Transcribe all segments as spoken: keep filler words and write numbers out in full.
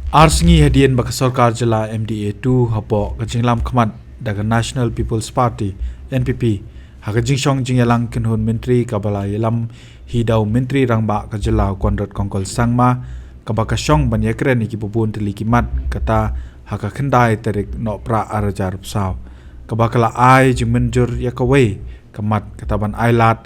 Ar sngi hadien ba ka sorkar jylla M D A two hapoh ka jinglam khmat da ka National People's Party, N P P, ha ka jingshong jingïalang kynhun myntri kaba la ïalam hi da u Myntri Rangbah ka jylla u Conrad Kongkal Sangma, kaba ka shong ban ïakren ïa ki bun tylli ki mat, kata ha ka khyndai tarik Nohprah ar hajar arphew saw, kaba ka la ai jingmynjur ïa kawei ka mat, kata ban ai lad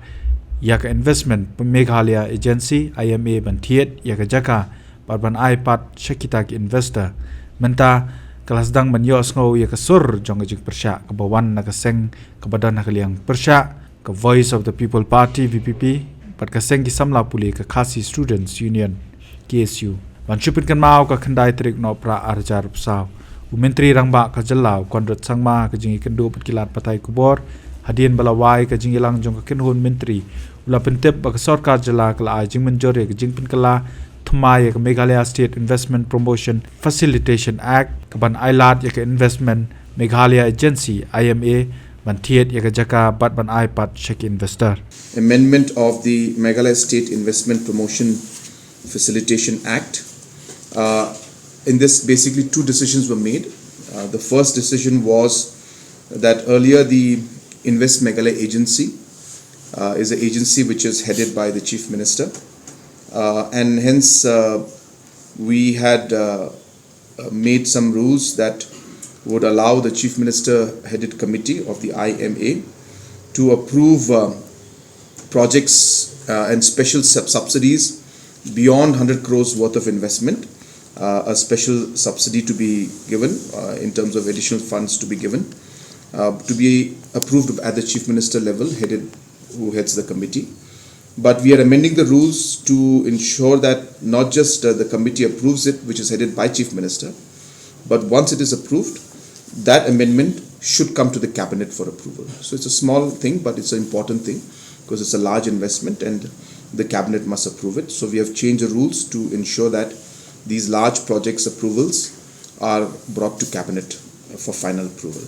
ïa ka Investment Meghalaya Agency, I M A, ban thied ïa ka jaka bad ban ai pat sha kita ki investor. Mynta ka la sdang ban ïohsngew ïa ka sur jong ka jingpyrshah kaba wan na ka seng kaba don ha ka liang pyrshah, ka Voice of the People Party, V P P, bad ka seng ki samla pule ka Khasi Students Union, K S U, ban shu pynkynmaw ka khyndai tarik Nohprah ar hajar arphew saw. U Myntri Rangbah ka jylla u Conrad Sangma ha ka jingïakynduh bad ki lad pathai khubor hadien ba la wai ka jingïalang jong ka kynhun myntri, u la pyntip ba ka sorkar jylla ka la ai jingmynjur ïa ka jingpynkylla thymmai ïa ka Meghalaya State Investment Promotion Facilitation Act, kaban ai lad ïa ka Investment Meghalaya Agency, I M A, ban thied ïa ka jaka bad ban ai pat sha ki investor. Amendment of the Meghalaya State Investment Promotion Facilitation Act. Uh, in this, basically, two decisions were made. Uh, the first decision was that earlier the Invest Meghalaya Agency uh, is an agency which is headed by the Chief Minister, uh, and hence uh, we had uh, uh, made some rules that would allow the Chief Minister headed committee of the I M A to approve uh, projects uh, and special sub- subsidies beyond one hundred crores worth of investment, uh, a special subsidy to be given uh, in terms of additional funds to be given, uh, to be approved at the Chief Minister level, headed who heads the committee. But we are amending the rules to ensure that not just uh, the committee approves it, which is headed by Chief Minister, but once it is approved, that amendment should come to the cabinet for approval. So it's a small thing, but it's an important thing because it's a large investment and the cabinet must approve it. So we have changed the rules to ensure that these large projects approvals are brought to cabinet for final approval.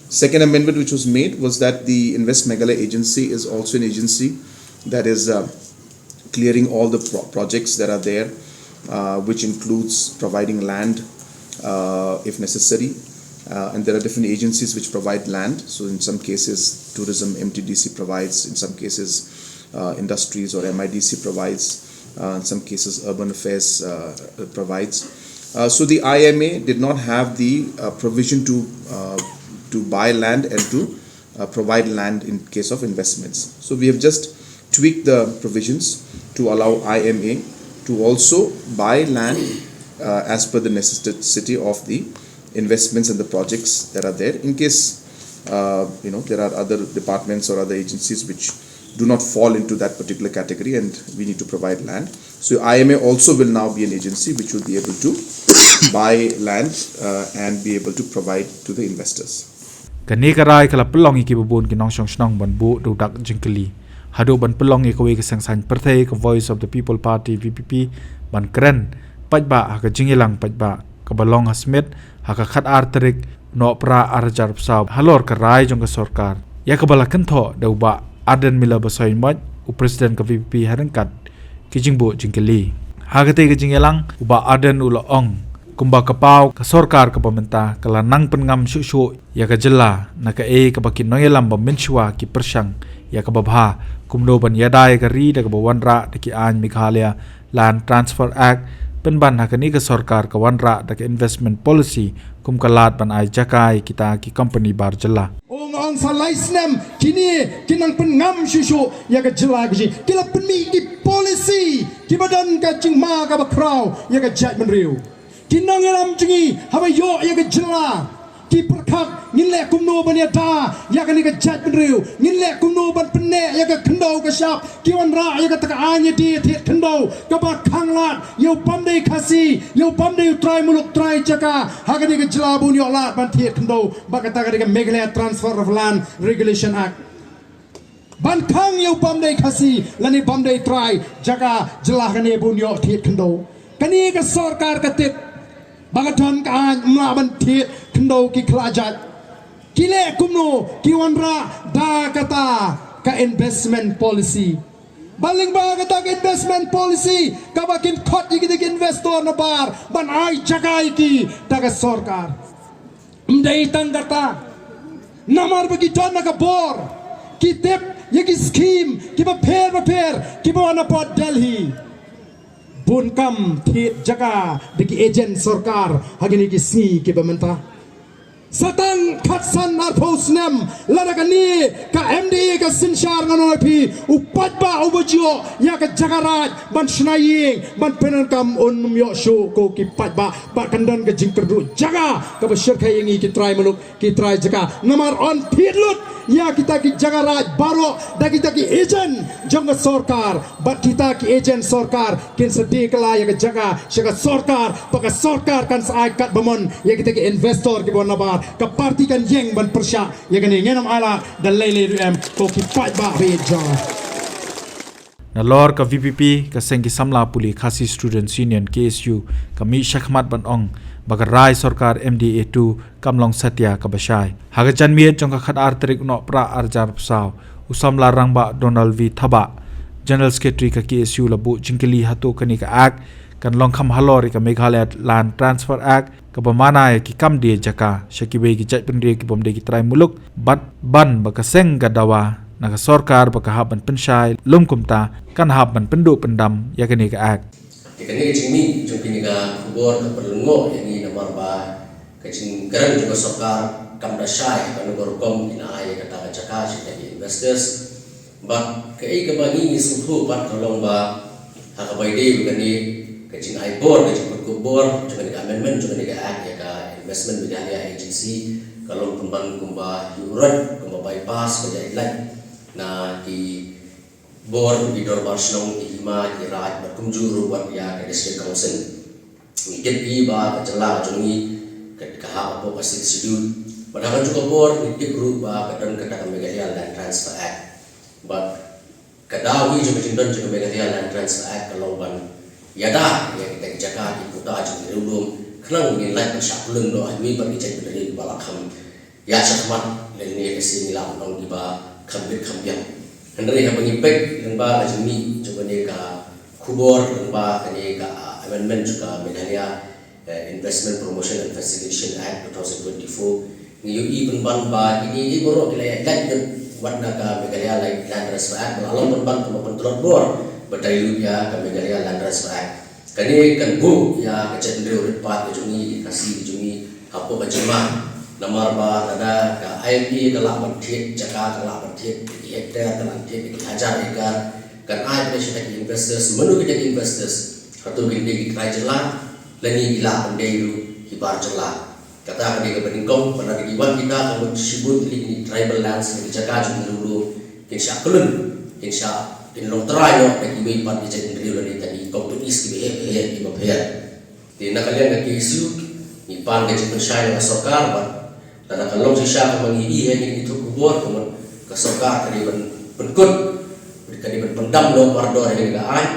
Second amendment which was made was that the Invest Meghalaya Agency is also an agency that is uh, clearing all the pro- projects that are there, uh, which includes providing land uh, if necessary. Uh, and there are different agencies which provide land. So, in some cases, tourism M T D C provides, in some cases, uh, industries or M I D C provides, uh, in some cases, urban affairs uh, provides. Uh, so, the I M A did not have the uh, provision to uh, to buy land and to uh, provide land in case of investments. So we have just tweaked the provisions to allow I M A to also buy land uh, as per the necessity of the investments and the projects that are there. In case uh, you know there are other departments or other agencies which do not fall into that particular category, and we need to provide land. So I M A also will now be an agency which will be able to buy land uh, and be able to provide to the investors. Kane ka rai ka la pynlong ïa kiba bun ki nongshong shnong ban buh da u dak jingkylli haduh ban pynlong ïa kawei ka seng saiñ pyrthei ka Voice of the People Party, V P P, ban kren paidbah ha ka jingïalang paidbah kaba long ha Smit ha ka khatar tarik Nohprah ar hajar arphew saw halor ka rai jong ka sorkar, ïa kaba la kynthoh da u Bah Ardent Miller Basaiawmoit, u President ka V P P, ha ryngkat ki jingbuh jingkylli. Ha katei ka jingïalang, u Bah Ardent u la ong kumba ka paw ka sorkar kaba mynta ka la nang pynngam shuh shuh ïa ka jylla na kaei kaba ki nongïalam ba mynshuwa ki pyrshang ïa kaba bha, kumno ban ïada ïa ka ri da kaba wanrah da ki aiñ Meghalaya Land Transfer Act, pynban ha kane ka sorkar ka wanrah da ka investment policy kum ka lad ban ai jaka ïa kita ki company bar jylla. Ong ong sa lai snem kine ki nang pynngam shuh shuh ïa ka jylla ka jong ngi, ki la pynmih ki policy kiba don ka jingma kaba khraw ïa ka jaitbynriew. Ki nongïalam jong ngi haba ïoh ïa ka jylla ki pyrkhat, ngin leh kumno ban ïada ïa kane ka jaitbynriew, ngin leh kumno ban pynneh ïa ka khyndew ka shap, ki wanrah ïa kata ka aiñ ïa ka thied khyndew kaba khanglad ïa u bym dei Khasi, ïa u bym dei u trai muluk trai jaka ha kane ka jylla ba un ïoh lad ban thied khyndew. Ba kata ka dei ka Meghalaya Transfer of Land Regulation Act. Ban khang ïa u bym dei Khasi lane bym dei trai jaka jylla kane ba un ïoh thied khyndew. Kane ka sorkar ka tip ba ka don ka aiñ, ym lah ban thied khyndew ki khlajait. Ki leh kumno? Ki wanrah da kata ka investment policy. Ba lyngba kata ka investment policy kaba kin khot ïa kita ki investor nabar ban ai jaka ïa ki da ka sorkar. Ym dei tang kata. Namar ba ki don na ka bor, ki tip ïa ki skim kiba pher ba pher kiba wan na pdeng Delhi. Bun kam thied jaka da ki agent sorkar ha kine ki sngi kiba mynta. Sa tang khatsan arphew snem lada kane ka M D A ka synshar, ngan ong ïa phi, u paidbah uba ju ïoh ïa ka jaka raid ban shna ïing ban pyndonkam un ym ïoh shuh ko ki paidbah. Bad kan don ka jingkyrduh jaka kaba shyrkhei ïa ngi ki trai muluk, ki trai jaka. Namar yn thied lut ïa kita ki jaka raid baroh da kita ki agent jong ka sorkar. Bad kita ki agent sorkar kin sa die kylla ïa ka jaka sha ka sorkar, bad ka sorkar kan sa ai katba mon ïa kita ki investor kiba wan nabar. Ka party kan ïeng ban pyrshah ïa kane. Ngin ym ailad da lei lei ruh em, ko ki paidbah ba ïeit jong. Nalor ka V P P, ka seng ki samla pule Khasi Students Union, K S U, ka mih shakhmat ban ong ba ka rai sorkar M D A two kam long satia kaba shai. Ha ka janmiet jong ka khatar tarik u Nohprah arhajar arphew saw, u samla rangbah Donald V Thabah, General Secretary ka K S U, la buh jingkylli hato kane ka Act kan long kham halor ïa ka Meghalaya Land Transfer Act, kaba mana ïa ki kam die jaka sha kiwei ki jaitbynriew kibym dei ki trai muluk, bad ban ba ka seng ka dawa na ka sorkar ba ka hap ban pynshai, lym kumta kan hap ban pynduh pyndam ïa kane ka Act. Te kane ka jingmih jong kane ka khubor ka pynlyngngoh ïa ngi namar ba ka jingkren jong ka sorkar kam da shai, ka nongor rukom kine ai ïa kata ka jaka sha kita ki investors. Bad kaei kaba ngi ngi sngewthuh pat ka long ba ha kaba ïadei bad kane ka jingai bor, ka jingpynkup bor jong kane ka amendment jong kane ka Act ïa ka Investment Meghalaya Agency, ka long pynban kumba ïuh rot, kumba bypass, ka ïaid lait na ki bor, ki dorbar shnong, ki hima, ki raid, bad kumjuh ruh wat ïa ka District Council. Ngi tip hi ba ka jylla ka jong ngi ka, ka hap hapoh ka Sixth Schedule. Bad ha kajuh ka por ngi tip ruh ba ka don kata ka Meghalaya Land Transfer Act. Bad ka daw hi jong ka jingdon jong ka Meghalaya Land Transfer Act ka long ban ïada ïa kita ki jaka, ki puta jong ki riewlum, khnang ba ngin lait ban shah kylluid noh ha kiwei pat ki jaitbynriew kiba la kham ïa shakhmat lane lehse ngi lah ban ong kiba kham bit kham biang. Hynrei haba ngi peit lyngba ka jingmih jong kane ka khubor lyngba kane ka, ah, amendment jong ka Meghalaya, eh, Investment Promotion and Facilitation Act two thousand twenty-four, ngi ïohi pynban ba kine ki baroh ki la ïaid lait wat na ka Meghalaya Land Transfer Act, ba la long pynban kumba pyntlot bor ba dei lut ïa ka Meghalaya Land Transfer Act. Kane kan buh ïa ka jaitbynriew rit paid ka jong ngi, ka Khasi ka jong ngi, hapoh ka jingma. Namar ba lada ka I L P ka lah ban thied jaka, ka lah ban thied ki hektar, ka lah ban thied ki hajar ekar, kan ai pynshai ki investors, mano kita ki investors, hato kin dei ki trai jylla, lane ki lah ban dei ruh ki bar jylla. Kata ka dei kaba nyngkong, ba lada ki wan kita ka mut shibun tylli ki tribal lands, ki jaka jong ki riewlum, kin shah kylluid, kin shah, kin long trai noh da kiwei pat ki jaitbynriew lane da ki companies kiba heh heh kiba pher. Te na ka liang ka K S U ngi pan ka jingpynshai na ka sorkar, bad lada ka long shisha kumba ngi ïohi ha kine ki khubor, ka mut ka sorkar ka dei ban pynkut, ka dei ban pyndam noh mardor ha kane ka aiñ,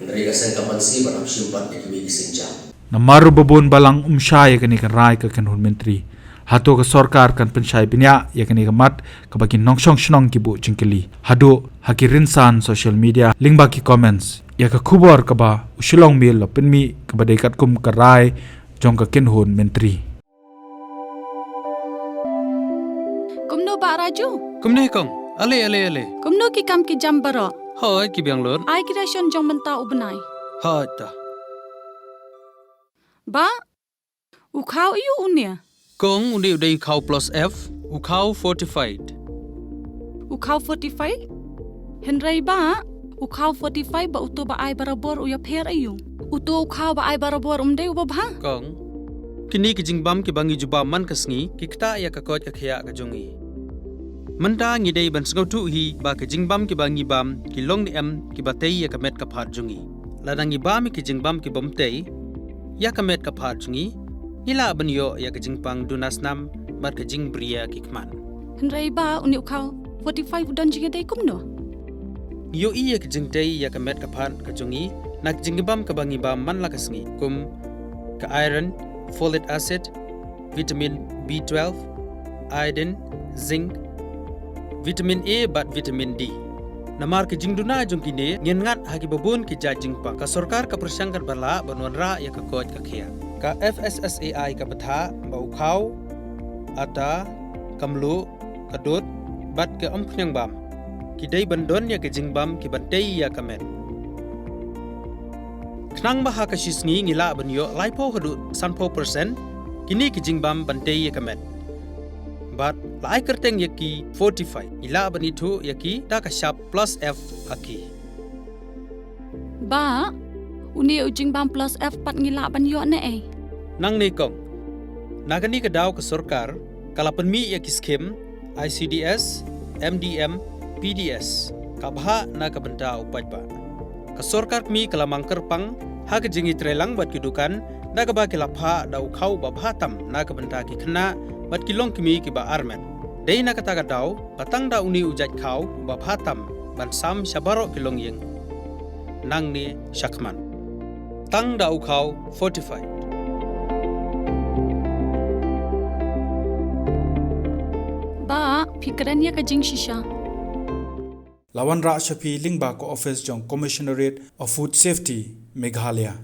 hynrei ka seng ka ban sngewbha ban shim pat ïa kiwei ki sienjam. Namar ruh ba bun balang um shai ïa kane ka rai ka kynhun myntri. Hato ka sorkar kan pynshai bniah ïa kane ka mat kaba ki nongshong shnong ki buh jingkylli haduh ha ki rynsan social media lyngba ki comments ïa ka khubor kaba u Shillong Mail la pynmih, kaba dei katkum ka rai jong ka kynhun myntri. Kumno Bah Raju? Kumne kong. Ale, ale, ale. Kumno ki kam ki jam baroh? Hoi, ki biang lut. Ai ki ration jong mynta u bnai. Hoi ta. Bah, u khaw aiu une? Kong, une u dei u khaw plus F, u khaw fortified. U khaw fortified? Hynrei Bah, u khaw fortified bad uto ba ai barabor u ïapher aiu? Uto u khaw ba ai barabor um dei uba bha? Kong, kine ki jingbam kiba ngi ju bam man ka sngi ki ktah ïa ka koit ka khiah ka jong ngi. Mynta ngi dei ban sngewthuh hi ba ki jingbam kiba ngi bam ki long ne em kiba tei ïa ka met ka phad jong ngi. Lada ngi bam ïa ki jingbam kibym tei ïa ka met ka phad jong ngi, ngi lah ban ïoh ïa ka jingpang duna snam bad ka jingbriew ki khmat. Hynrei Bah, une u khaw fortified u don jingïadei kumno? Ngi ïohi ïa ka jingtei ïa ka met ka phad ka jong ngi na ka jingbam kaba ngi bam man la ka sngi, kum ka iron, folic acid, vitamin B twelve, iodine, zinc, vitamin A bad vitamin D. Namar ki jingduna jong kine ngin ngat ha kiba bun ki jait jingpang. Ka sorkar ka pyrshang katba lah ban wanrah ïa ka koit ka khiah. Ka F S S A I ka bthah ba u khaw, ata, ka mluh, ka dud bad ka umphniang bam ki dei ban don ïa ki jingbam kiban tei ïa ka met. Khnang ba ha ka shi sngi ngi lah ban ïoh laiphew haduh sanphew percent kine ki jingbam ban tei ïa ka met. Bad la ai kyrteng ïa ki Fortify, ngi lah ban ithuh ïa ki da ka shap plus F ha ki. Bah, une u jingbam plus F pat ngi lah ban ïoh ne ei? Nangne kong, na kane ka daw ka sorkar ka la pynmih ïa ki skhim I C D S, M D M, P D S, ka bhah na ka bynta u paidbah. Ka sorkar kmie ka la mang kyrpang ha ka jingïatreilang bad ki dukan da kaba ki la phah da u khaw ba bha tam na ka bynta ki khynnah bad ki longkmie kiba armet. Dei na kata ka daw ba tang da une u jait khaw uba bha tam ban sam sha baroh ki longïing nangne shakhmat. Tang da u khaw Fortify. Bah, phi kren ïa ka jingshisha. La wanrah sha phi lyngba ka office jong Commissionerate of Food Safety, Meghalaya.